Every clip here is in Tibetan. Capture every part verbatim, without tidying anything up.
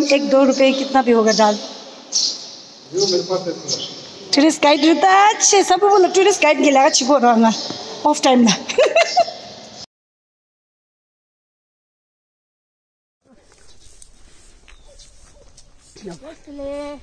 एक दो रुपए कितना भी होगा दाल। जो मेरे पास है, थोड़ा। टूरिस्ट गाइड रहता है, अच्छे सब बोलो, टूरिस्ट गाइड के लगा छिपो रहा ना, ऑफ टाइम ना। བཀྲ་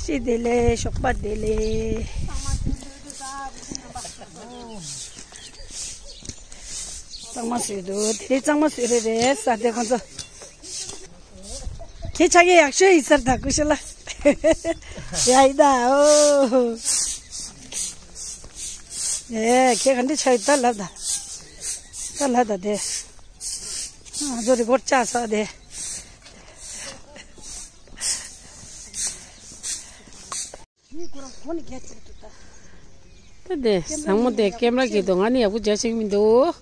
ཤིས་བདེ་ལེགས། ཞོགས་པ་བདེ་ལེགས། གཙང་མ་བཟོས་འདུག་དེ་རིང་གཙང་མ་བཟོས་རེད་རེད་ས་དེ་ཁོང་ཚོ། ཁྱེད་ཆ་ག་ཡག་ཤོས་ཡིན་ས་རེད་ད་ཀུ་ཤུ་ལ། ཡ་ཡི་ད་ཨོ། ཨེ་ཁྱེད་ག་འདྲ་ཆགས་ཡོད་ད་ལབ་ད། ད་ལབ་ད་དེ། ང་ཚོ་རི་ཀོར་ཌ་བཅག་ས་དེ། ད་དེ་བཟང་མོ་དེ་ཀེམ་ར་གི་འདུག་ང་ནི་ཡག་པོ་རྒྱག་ཤེས་མི་འདུག་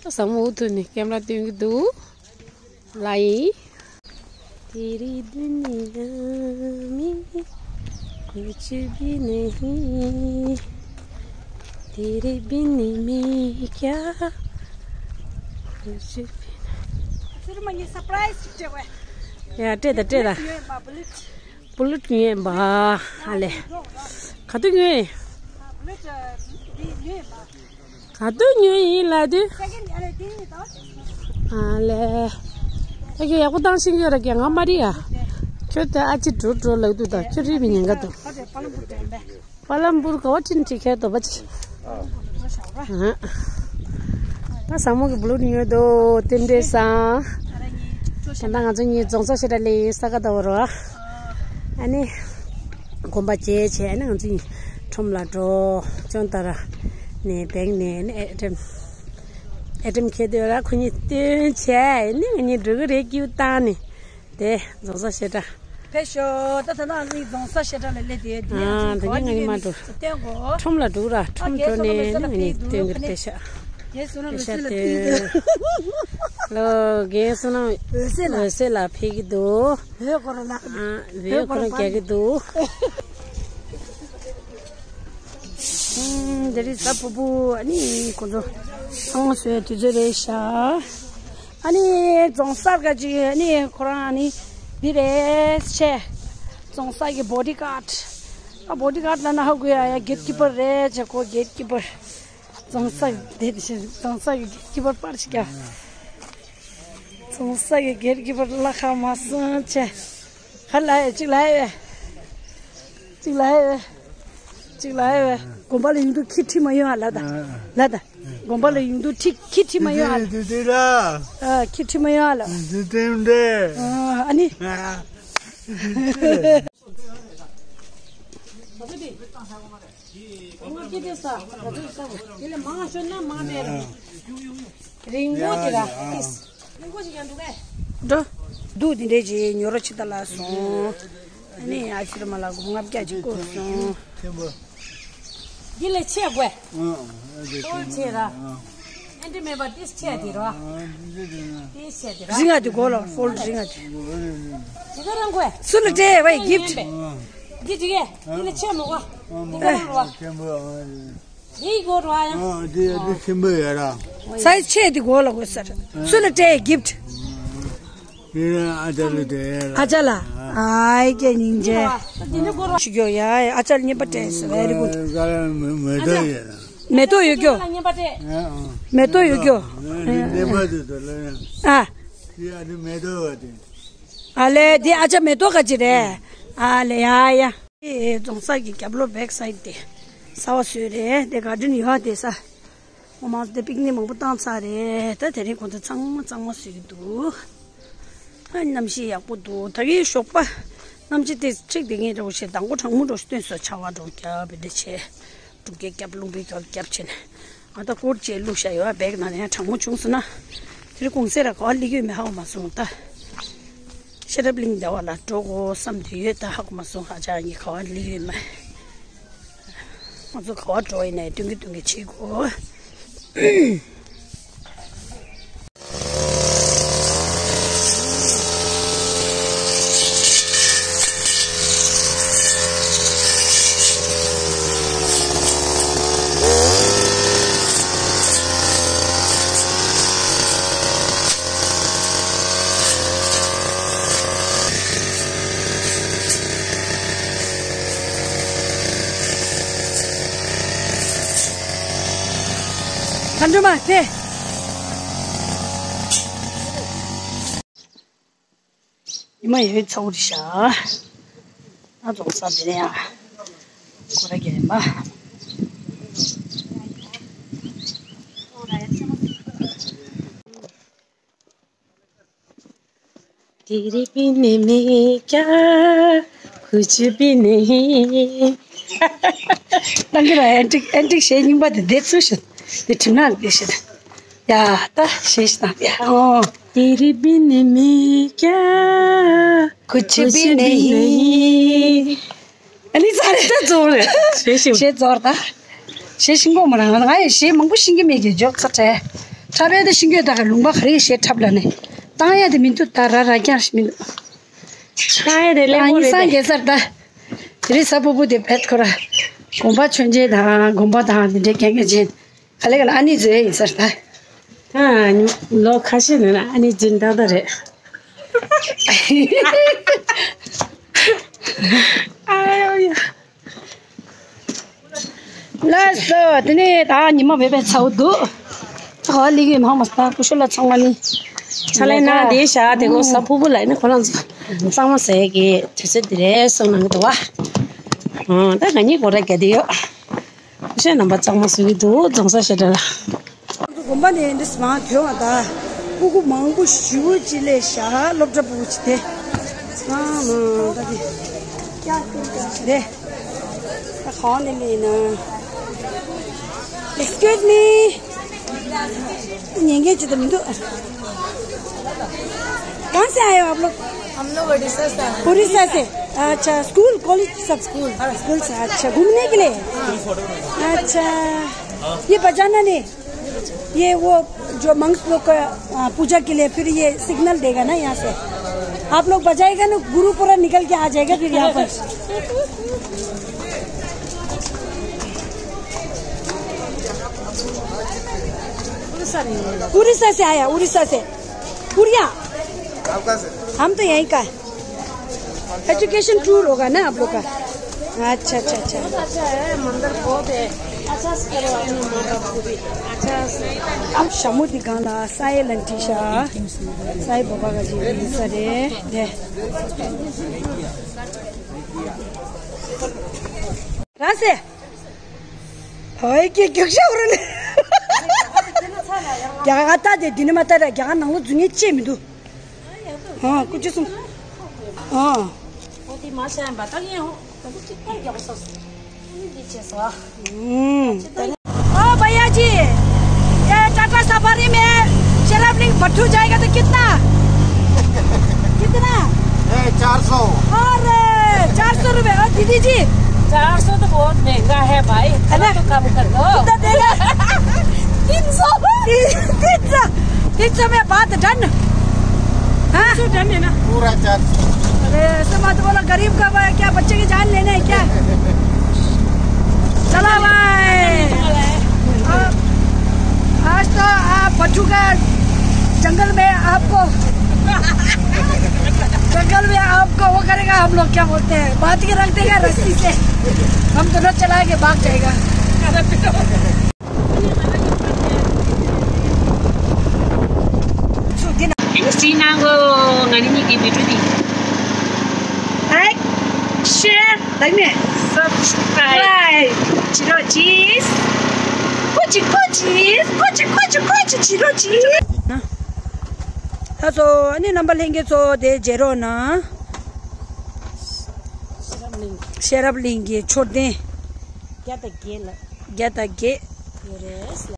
ད་བཟང་མོ་འུ་ཐུག་ནས་ཀེམ་ར་སྟོན་གི་འདུག་ལ་ཡིན། तेरी दुनिया में कुछ भी नहीं तेरे बिन मैं क्या कुछ भी नहीं ཡ་སྤྲད་ད་སྤྲད་ད། བུ་ལུ་ཉོས་པ་ཨ་ལེ། ག་དུས་ཉོས། ག་དུས་ཉོས་ཡིན་ལབ་དུས། ཨ་ལེ། ད་ཁྱོད་ཡག་པོ་བཏང་ཤེས་ཀྱི་ཡོད་ར་ཀྱང་ང་མ་རེད་ཡ། ཁྱོད་ད་ཨ་ཅེ་འགྲོ་འགྲོ་ལབ་དུས་ད་ཁྱོད་རིག་པའི་ཉེན་ཁ་འདུག་པ་ལམ་པུར་ག་བ་ཁྲིན་ཁྲི་ཁའི་དོ་པ་ཅི། ད་ཟ་མོ་གི་བུ་ལུ་ཉོས་འདུག་རྟེན་འབྲེལ་བཟང་། ད་ལྟ་ང་ཚོ་གཉིས་རྫོང་ས་ཞེ་དྲག་ལས་ས་ག་ཟླ་བ་རོ། ཨ་ནི། དགོན་པ་མཇལ་བྱས་ཨ་ནི་ང་ཚོ་གཉིས་ཁྲོམ་ལ་འགྲོ། ཅོན་ཏ་ར་ནས་བེག་ནས་ཨ་ནི་ཨེ་ཊི་ཨེམ། ཨེ་ཊི་ཨེམ་ཁྱེར་དུས་ར་ཁོ་གཉིས་སྟོན་བྱས་ཨ་ནི་ང་གཉིས་འགྲོ་གི་རེད་ཀྱིའུ་བཏང་ནས། དེ་རྫོང་ས་ཞེ་དྲག་ཕེབས་ཤོག་ད་ད་ནང་ནི་རྫོང་ས་ཞེ་དྲག་ལ་སླེབས་དེ་དེ་ནས་ཨ་ང་ཚོ་དེ་གོ་ནས་ནི་མ་འགྲོ། སྟོན་གོ་ཁྲོམ་ལ་འགྲོ་ར་ཨ་ཁྲོམ་རྒན་འགྲོ་བསོད་ནམས་ནས་ལ་ནི་ཕེབས་འདུག་སྟོན་གི་ཁ་ནས་རེད་ཤག་རྒན་བསོད་ནམས་ལ་སུ་ལ་ཕེབས་འདུག་ལོ་རྒན་བསོད་ནམས་འོད་ཟེར་ལ་འོད་ཟེར་ལ་ཕེབས་ཀྱི་འདུག་བོད་སྐོར་ལ་ཨ་བོད་སྐོར་རྒྱག་གི་འདུག་ཨུམ། དེ་རིང་གཟའ་ཕུར་བུ་ཨ་ནི་ཁོ་ཚོ་ཚང་མ་བཟོས་དུས་ཚོད་རེད་ཤག་ཨ་ནི་རྫོང་སར་ག་ཅིག་ཨ་ནི་ཁོ་རང་ཨ་ནི་འདི་རེད་ཆེ། རྫོང་སར་གི་བོ་ཌི་གཱཌ། ཨ་བོ་ཌི་གཱཌ་ལབ་ན་ཧ་གོ་ཡ་ཡ་གེཊ་ཀི་པར་རེད་ཆེ་ཁོ་གེཊ་ཀི་པར། རྫོང་སར་འདི་རྫོང་སར་གི་གེཊ་ཀི་པར་པར་ཞིག་ཡ། རྫོང་སར་གི་གེཊ་ཀི་པར་བླ་ཁ་མ་སོང་ཆེ། ཧ་ལ་ཡ་གཅིག་ལ་ཡ། གཅིག་ལ་ཡ། གཅིག་ལ་ཡ། དགོན་པ་ལ་ཡོང་དུས་ཁྱི་ཁྲིད་མ་ཡོང་ཨ་ལ་ད། ལ་ད། དགོན་པ་ལ་ཡོང་དུས་ཁྲི་ཁྱི་ཁྲིད་མ་ཡོང་ཨ་ལ། དེ་དེ་ལ། ཨ་ཁྱི་ཁྲིད་མ་ཡོང་ཨ་ལ། དེ་དེ་འདྲ། ཨ་ཨ་ནི། རིང་པོ་དེ་ར། འགྲོ། འདུག་དེ་འདྲས་ཀྱི་ཉོ་རོགས་བྱེད་ད་ལ་སོང་། ཨ་ནི་ཨ་ཕྱི་རུ་མ་ལ་སྒོར་ལྔ་བརྒྱ་ཅིག་བསྐུར་སོང་། འདི་ལས་ཆེ་དགོས། ཨོ་ཆེ་ར། ཨེ་འདྲ་མེད་པ་ཏིས་ཆེ་དེ་ར། ཏིས་ཆེ་དེ་ར། རིང་ང་དེ་གོ་ལ་ཕོལ་རིང་ང་དེ། དེ་ག་རང་དགོས། སུ་ལ་སྤྲད་བའི་གིཕ་ཊི། འདི་དེ་གས་འདི་ལས་ཆེ་མོ་ག་འདི་ག་རང་ར། འདི་གོ་ར་ཡང་། ཨ་འདི་འདི་ཆེན་པོ་ཡོད་ར། སའི་ཛི་ཆེ་དེ་གོ་ལ་གོ་ས་ར། སུ་ལ་སྤྲད་གིཕ་ཊི། དེ་ཨ་ཅག་ལ་སྤྲད་ཡོད་ར། ཨ་ཅག་ལ། ཨའི་ཀྱེ་སྙིང་རྗེ། ཞིག་ཡོད་ཡ་ཨ་ཅག་ལ་རྔན་པ་སྤྲད་ཟེར་བའི་རི་ཀུ། མེ་ཏོག་ཡོད་ར། མེ་ཏོག་ཡོད་ཀྱོ། མེ་ཏོག་ཡོད་ཀྱོ། ཨ། ཨ་ལེ་དེ་ཨ་ཅག་མེ་ཏོག་ག་ཅི་རེད། ཨ་ལེ་ཡ་ཡ། ཨེ་རྫོང་ས་གི་རྒྱབ་ལོགས་བེག་སའི་ཌི་དེ། གསར་པ་བཟོས་རེད་དེ་ག་ཌེན་ཡོད་དེ་ས། ངོ་མ་དེ་པིག་ནིག་མང་པོ་བཏང་ཚར་རེད་ད་དེ་རིང་ཁོང་ཚོ་ཚང་མ་གཙང་མ་བཟོས་ཀྱི་འདུག་ཨ་གནམ་གཤིས་ཡག་པོ་འདུག་ད་གིན་ཞོགས་པ། གནམ་གཤིས་དེ་འཁྲིག་དེ་ངས་འདྲ་བོ་བྱས་མདང་དགོང་གྲང་མོ་འདྲ་བོ་ཞིག་བཏོན་སོང་ཆར་པ་འདྲ་བོ་བརྒྱབ་པ་འདྲ་བྱས། འབྲུག་སྐད་བརྒྱབ་རླུང་བུའི་སྐད་བརྒྱབ་བྱས་ནས། ང་ད་སྐོར་བཅས་བླུགས་བཞག་ཡོད་བེག་ནང་ནས་ཡང་གྲང་མོ་བྱུང་སོང་ན། དེ་རིང་གུང་སེང་ར་ག་བ་སླེབས་ཡོད་མེད་ཧ་གོ་མ་སོང་ད། ཤེས་རབ་གླིང་ཟླ་བ་ལ་འགྲོ་དགོས་བསམ་དུས་ཡོད་ད་ཧ་གོ་མ་སོང་ཧ་ཅང་ངས་ག་བ་སླེབས་ཡོད་མེད། ང་ཚོ་ག་བ་འགྲོ་ཡིན་ནའི་སྟོན་གི་སྟོན་གི་བྱེད་དགོས། ཨ་འགྲོ་མ་ཕེ། ཉི་མ་ཡོད་ཚ་བོ་རེད་ཤག་ད་རྫོང་ས་དེ་ནས་ཡང་སྒོ་ར་རྒྱག་ཡིན་པ། དེ་རི་པི་ནི་མི་ཀྱ་ཁུ་ཆུ་པི་ནི། ཏང་གི་ར་ཨན་ཏིག་ཨན་ཏིག་ཞེས་རྙིང་པ་དེ་བསྡད་ཚུལ་ཞིག་དེ་གྲིམ་ནག་དེ་ཞིག་ཡ་ད་ཞེས་ཞིག་དང་ཡ་ཨོ། དེ་རི་པི་ནི་མི་ཀྱ་ཁུ་ཆུ་པི་ནི། ཨ་ནི་ཚ་རེད། ད་རྫོགས་རེད། ཞེས་ཞིག་ཞེས་རྫོགས་རེད་ད། ཞེས་ཤིང་གོ་མ་རང་ང་ཡི་ཞེས་མང་པོ་ཤིང་གི་མེད་ཀྱི་འཇོག་ཚ་བྲལ། འཁྲབ་ཡ་དེ་ཤིང་གོས་དག་གི་ལུང་པ་ག་རེ་ཞེས་འཁྲབ་ལ་ནི། བཏང་ཡ་དེ་མི་འདུག་ད་ར་ར་རྐྱང་ཞིག་མི་འདུག་བཏང་ཡ་དེ་ལེགས་པོ་རེད་དེ། སངས་རྒྱས་སར་ད། དེ་རིང་གཟའ་ཕུར་བུ་དེ་བེད་ཁོ་ར། དགོན་པ་མཆོད་མཇལ་དང་དགོན་པ་དང་དེ་འདྲའི་གན་གན་ཅན། ག་ལེ་ག་ལེ་ཨ་ནི་ཛོ་ཡིན་སར་ད། ད་ལོ་ཁ་ཤས་ནས་ཨ་ནི་ཛིན་ཏག་ཏག་རེད། ཨ་ཡོ་ཡ། ལགས་སོ། དེ་ནས་ད་ཉི་མ་བས་པས་ཚ་བོ་འདུག་ཧོ་ལི་གི་མང་མ་ས་ཀུ་ཤུ་ལ་ཚང་མ་ནི། ཚ་ལས་ན་དེ་ཤ་དེ་གོ་ས་ཕུ་བུ་ལ་ནི་ཁོ་རང་ཚོ་གཙང་མ་ཟས་ཀྱི་དུས་ཚོད་དེ་རེད་སོང་ནང་གི་འདུག་བ། ད་ང་གཉིས་གོ་ར་རྒྱ་དེ་ཡོད། ཁུ་ཤ་རྣམ་པ་གཙང་མ་བཟོ་གི་འདུག་རྫོང་ས་ཤ་དྲ་ལ། དགོན་པ་ནས་འདི་མང་ཐོས་བ་ད། སྤུ་གུ་མང་པོ་ཞུ་ཅི་ལས་ཤ་སློབ་གྲྭ་སྤུ་གུ་ཅི་དེ། ཨ་མ་ད་དེ། རེད། ད་གང་ནས་མིན་ན། Excuse me. ཉན་མཁན་ཅི་ད་མི་འདུག कहाँ से आए हो आप लोग? हम लोग उड़ीसा से हैं। उड़ीसा से। अच्छा, स्कूल, कॉलेज सब? स्कूल। स्कूल से। अच्छा, घूमने के लिए? अच्छा, ये बजाना नहीं? ये वो जो मंक्स लोग का, आ, पूजा के लिए फिर ये सिग्नल देगा ना यहाँ से। आप लोग बजाएगा ना, गुरु पूरा निकल के आ जाएगा फिर यहाँ पर। उड़ीसा से आया, उड़ीसा से। उड़िया। हम तो यहीं का है। एजुकेशन टूर होगा ना आप लोग का? अच्छा, अच्छा, अच्छा। बहुत अच्छा है, मंदिर बहुत है। अच्छा से करो आपने मंडप को भी। अच्छा से। अब शमुद्र गाना, साई लंटीशा, साई बाबा का जी, सरे, दे। रासे। ཧོ་ཡ་ཀྱེ་རྒྱུག་ཤ་བོར་ནས། རྒྱ་གར་ད་དེ་འདི་ནས་མ་ལྟ་ར་རྒྱ་གར་ནང་ལོ་རྫུན་ངེས་ཅེས་མི་འདུག་ཨ་ཀུ་ཅི་སོང་། ཨ། वो तो माशा है, बता गए हो। तो कुछ कर क्या बस। नहीं दीजिए सो। हम्म। ओ भैया जी, ये टाटा सफारी में शेरावलिंग भट्टू जाएगा तो कितना? कितना? ए, चार सौ। अरे, चार सौ रुपए। और दीदी जी? चार सौ तो बहुत महंगा है भाई। है ना? थोड़ा तो कम कर दो। कितना देगा? तीन सौ। तीन सौ। तीन सौ में बात डन। हाँ? तीन सौ डन है ना? पूरा चार सौ। अरे, ऐसे मत बोलो, गरीब का भाई, क्या बच्चे की जान लेना है क्या? चलो भाई। अब आज तो आप बच्चों का जंगल में आपको, जंगल में आपको वो करेगा, हम लोग क्या बोलते हैं, बांध के रख देगा रस्सी से। हम दोनों चला के भाग जाएगा। སྲིད་ནང་གོ། ང་ནི་གཉིས་ཀྱི་བི་ཌིའོ་འདི། Like, share, like me, subscribe བྱེད་རོགས་གྱིས། ཀོ་ཅི་ཀོ་ཅི་ཀོ་ཅི་ཀོ་ཅི་ཀོ་ཅི་བྱེད་རོགས་གྱིས། ད་ཚོ་ཨ་ནི་རྣམ་པ་ལྷན་རྒྱས་ཚོ་དེ་མཇལ་རོགས་གནང་། ཤེས་རབ་གླིང་གི་མཆོད་རྟེན། བརྒྱ་དང་བརྒྱད་ལ། བརྒྱ་དང་བརྒྱད། ཡོད་རེད།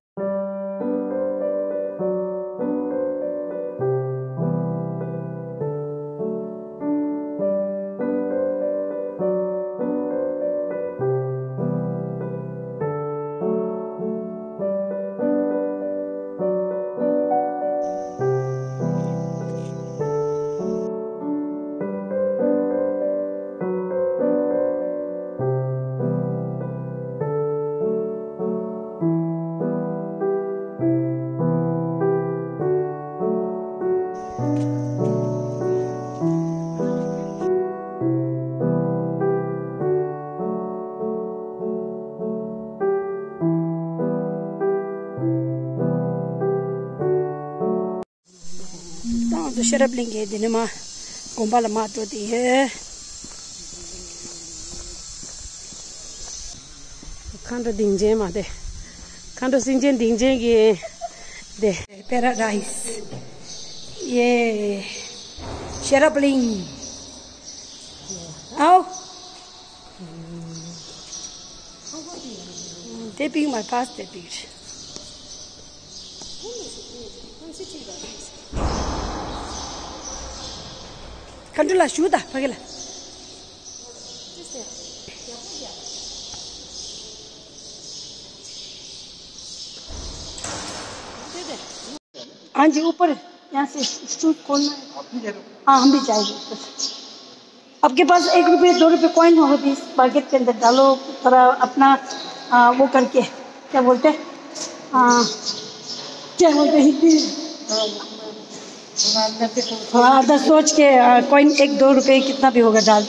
ཤེས་རབ་གླིང་གི་འདི་ནས་མར་དགོན་པ་ལ་མར་འགྲོ་དེ་ཡོད། མཁའ་འགྲོ་སྡིངས་ཆེན་མ་དེ། མཁའ་འགྲོ་སེམས་ཅན་སྡིངས་ཆེན་གྱི་དེ། Paradise. Yeah. ཤེས་རབ་གླིང་། ཨའོ། Tapping my passport. མཁའ་འགྲོ་ལ་ཞུ་ད་ཕ་གི་ལ། हाँ जी, ऊपर यहाँ से शूट खोलना है। हाँ, हम भी जाएंगे ऊपर। आपके पास एक रुपये, दो रुपये कॉइन होगा, बीस पॉकेट के अंदर डालो, थोड़ा अपना, आ, वो करके, क्या बोलते हैं, आ, क्या बोलते हैं हिंदी? थोड़ा अंदर सोच के, आ, कॉइन एक दो रुपये कितना भी होगा, डाल।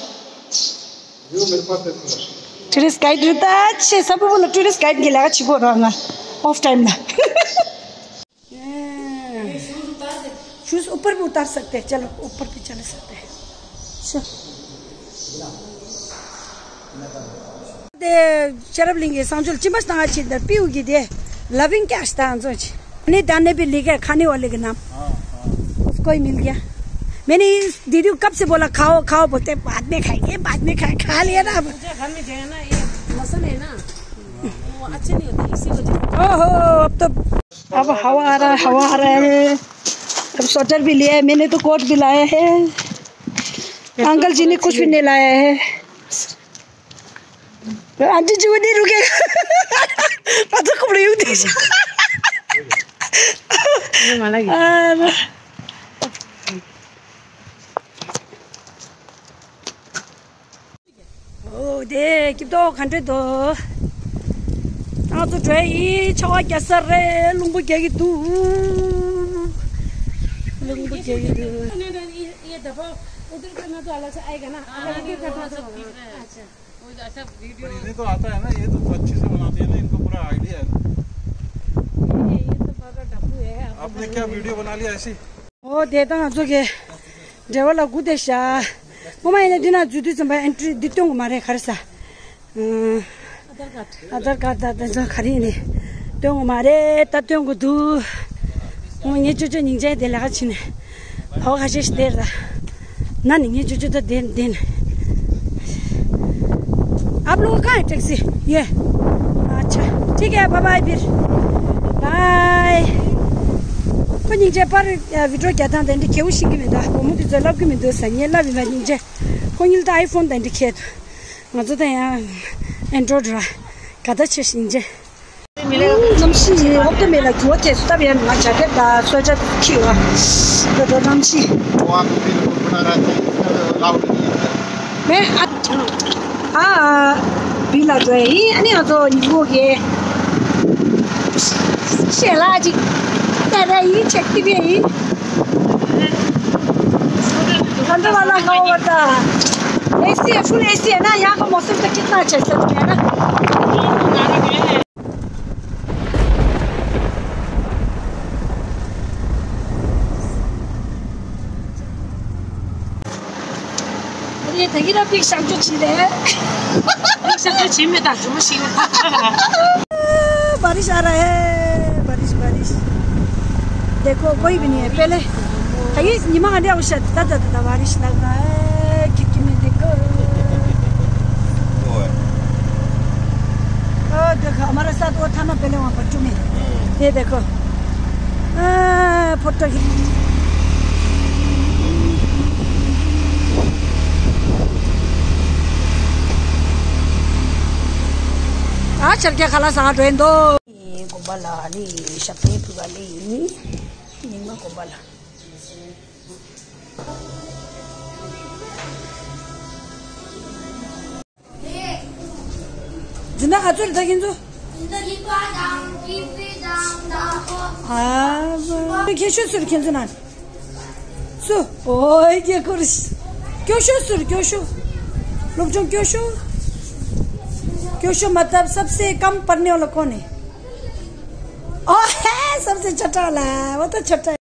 टूरिस्ट गाइड रहता है, अच्छे सब बोलो, टूरिस्ट गाइड के लिए अच्छी बोल रहा हूँ मैं, ऑफ टाइम में। शूज ऊपर भी उतार सकते हैं, चलो ऊपर भी चले सकते हैं। चल। दे शराब लेंगे, सांचल चिमस ना अच्छी दर पीऊगी दे, लविंग क्या स्टांजो। नहीं दाने भी लेके खाने वाले के नाम। हाँ, हाँ। उसको ही मिल गया। मैंने इस दीदी को कब से बोला, "खाओ, खाओ," बोलते, "बाद में खाएंगे, बाद में खाए।" खा लिया ना अब। मुझे घर में जो है ना, ये मौसम है ना, वो अच्छे नहीं होते, इसी वजह से। ओहो, अब तो, अब हवा आ रहा है, हवा आ रहा है। अब स्वेटर भी लिया है मैंने, तो कोट भी लाया है। अंकल जी ने कुछ भी नहीं लाया है। आंटी जी, वो नहीं रुकेगा। पता कब नहीं उठे। ये माला की। आ, ना। ཨོ་དེ་སྐྱིད་ཏོག་ག་འདྲ་འདུག་ང་ཚོ་བྲོས་ཡིན། ཆར་པ་རྒྱག་ས་རེད། རླུང་བུ་རྒྱག་གི་འདུག་རླུང་བུ་རྒྱག་གི་འདུག ये, ये दफा उधर करना तो अलग से आएगा ना। हाँ, अगर इधर करना तो, अच्छा। वो तो अच्छा वीडियो। पर इन्हें तो आता है ना, ये तो अच्छे से बनाते हैं ना, इनको पूरा आइडिया है। ये, ये तो बड़ा डब्बू है, आपको आपने क्या वीडियो बना लिया ऐसी? ཨོ་དེ་ད་ང་ཚོ་གི་འབྲེལ་བ་ལ་སྒུག་བསྡད་ཤག་སྔོན་མ་ཡིན་ན་འདི་ན་འཛུལ་དུས་ཙམ་པ་ཨེན་ཊི་རི་འདི་སྟོན་གི་མ་རེད། ག་རེ་ཟ། ཨ་དར་ཀར་ཌི་དང་དེ་ཚོ་ག་རེ་ཡིན་ནི་སྟོན་གི་མ་རེད། ད་སྟོན་གི་འདུག་ཨོ་ངའི་ཅོ་ཅོ་སྙིང་རྗེ་དེ་ལས་ཀ་བྱེད་ནས་བ་བ་ཁ་ཤས་ཤིག་སྟེར་ད། ན་ནི་ངའི་ཅོ་ཅོ་ད་དེ་དེ་ནི། आप लोग कहाँ है टैक्सी? ये। अच्छा, ठीक है, बाय बाय फिर। बाय। ཁོ་སྙིང་རྗེ་པར་བི་ཌི་ཡོ་རྒྱག་སྟངས་དེ་འདྲ་མཁས་པོ་ཤེས་ཀྱི་མི་འདུག་བུ་མོ་དེ་ཚོས་ལབ་ཀྱི་མི་འདུག་ཟེར། ངས་ལབ་ཡིན་པ། སྙིང་རྗེ། ཁོ་གཉིས་ད་ཨའི་ཕོན་དེ་འདྲ་མཁས་འདུག་ང་ཚོ་ད་ཡང་ཨན་ཌོ་རོ་ཌི་ར་དགའ་ད་ཆེ་སྙིང་རྗེ། གནམ་གཤིས་ཨོབ་ཏུ་མེད་ལ་གྱུར་བ་དེ་སུ་ལྟ་བ་ཡང་ང་ཇ་ཀེ་ཊི་དང་སུ་ཝེ་ཊར་ཁྱེར་བ། ད་ལྟ་གནམ་གཤིས། वो आपको भी बोलना रहता है, इसका लाउड नहीं है। मैं हाँ, बिला जो है, अनि अझ निको के शेला जी, दादा यी छक्ति भी है। ठंड वाला हवा होता है। एसी है, फुल एसी है ना, यहाँ का मौसम तो कितना अच्छा है सच में, है ना? अरे, ད་གིན་ར་པིག་ཤག་ཅུ་བྱས་རེད། པིག་ཤག་ཅུ་བྱས་མེད་ད། ཇོ་མོ་ཞིག་ཡོད་ད། बारिश आ रहा है, बारिश, बारिश। देखो, कोई भी नहीं है। पहले ये ཉི་མ་ག་འདྲ་བ་ཤར། ད་ད་ད་ད། बारिश लग रहा है, खिड़की में देखो। वो है। ओ, देखो, हमारे साथ वो था ना पहले, वहाँ पर चुमी। हम्म। ये देखो। आ, फोटो खींच। आ, चल के खाला साथ रहने दो। དགོན་པ་ལ་ནི་ཞབས་བརྟན་ཕུལ་བ་ལས་ཡིན། རྙིང་མ་དགོན་པ་ལ། འཛིན་གྲྭ་ག་ཚོད་རེད་ད་ཁྱེད་ཚོ། ཨ་ཁྱད་ཤོས་སུ་རེད་ཁྱེད་ཚོ་ནང་། སུ། ཨོའི་རྒྱལ་ཁོ་རེད། སྐྱོ་ཤོས་སུ་རེད། སྐྱོ་ཤོས། སློབ་སྦྱོང་སྐྱོ་ཤོས། སྐྱོ་ཤོས་मतलब सबसे कम पढ़ने वाला कौन है? ओ है, सबसे छोटा वाला। वो तो छोटा है।